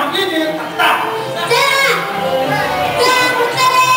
хамгийн дээр татаа. За. За буцаарай.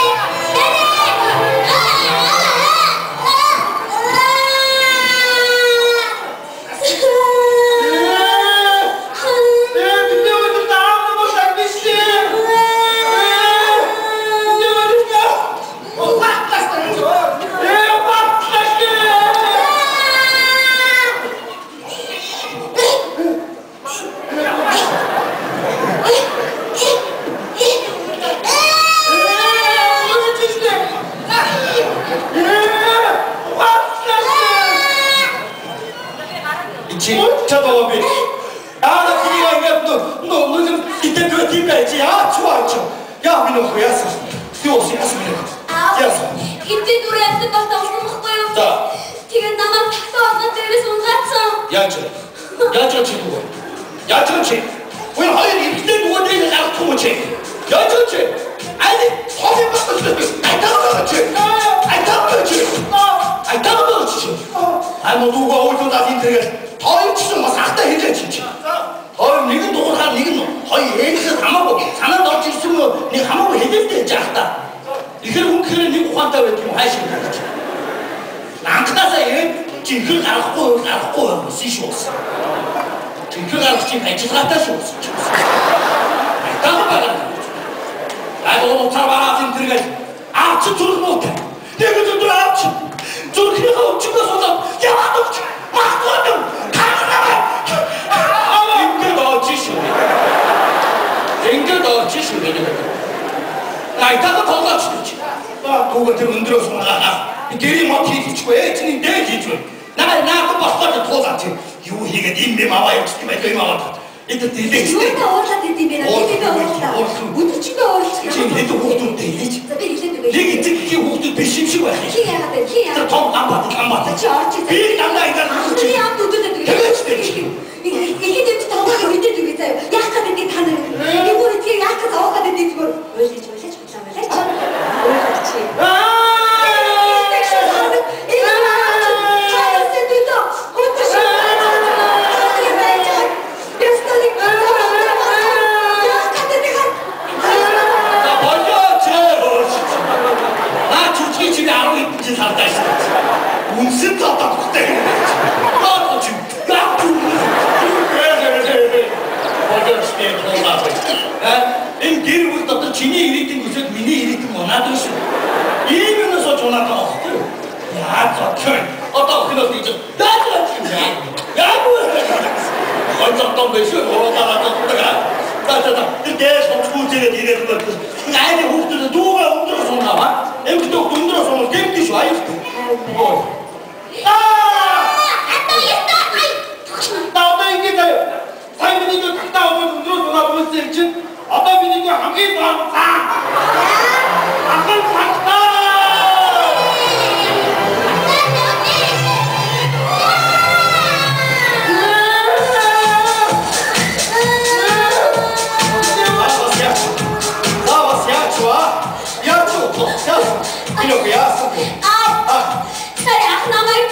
Аа, намайг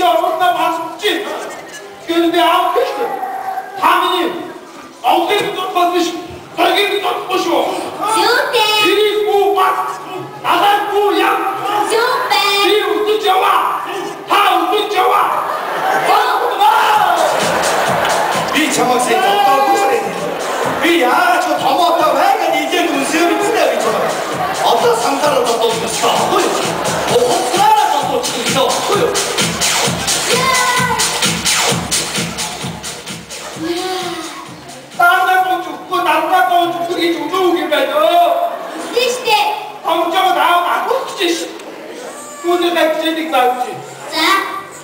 Тийш оруулаа басчих. Тэгэхээр би аав гэж. Та миний овгийн дутмас биш. Доргийн дутмас шүү. Зүүтэй. Тэрийг бүү бас. Надад бүү ям. Зүүтэй. Би өдөж яваа. Та өдөж яваа. Би чамайг сайн зовдоогүй шээ. Би яагаад ч томоотой байгаад идээд үнсээр үзнэ би чамайг. Одоо самтараа зовдож байсан аахгүй юу? Ухацлаараа зовдож байсан аахгүй юу? Дандаа гооч үгүй, дандаа гооч үгүй гэж үнэн үг юм байна өө. Тийштэй. Томжоо аав ахуулчих ш. Түүний гачиг заавч. За.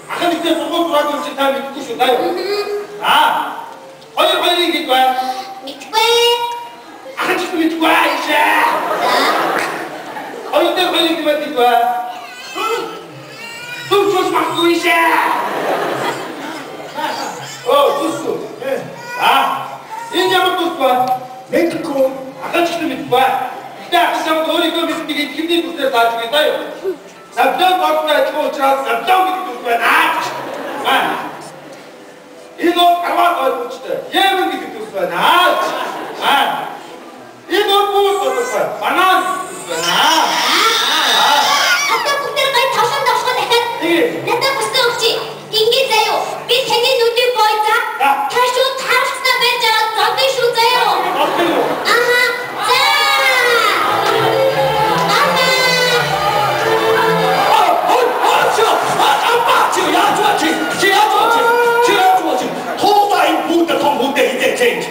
Ах нэгтэй сургууль сураагүй юм чи та мэдэхгүй шүү даа. Аа. Хоёр хоёрыг гэж бай. Мэдгүй. Ах ч мэдэхгүй аашаа. За. Хоёр дээр хоёрыг гэж бай. Түвшүүс маггүй шээ. Оо, түс. Аа. Энэ ямар түс ба? Мэдгүй. Ах ч мэдэхгүй. Гэхдээ ах чамд өөрийгөө мэддэг итгэмний бүсээр зааж өгье даа юу. Савлон бортой адилхан учраас савлон гэдэг үг байна. Аа. Энэ бол арваа ойлгомжтой. Йемен гэдэг үг байна. Аа. Энэ бол бүр тодорхой.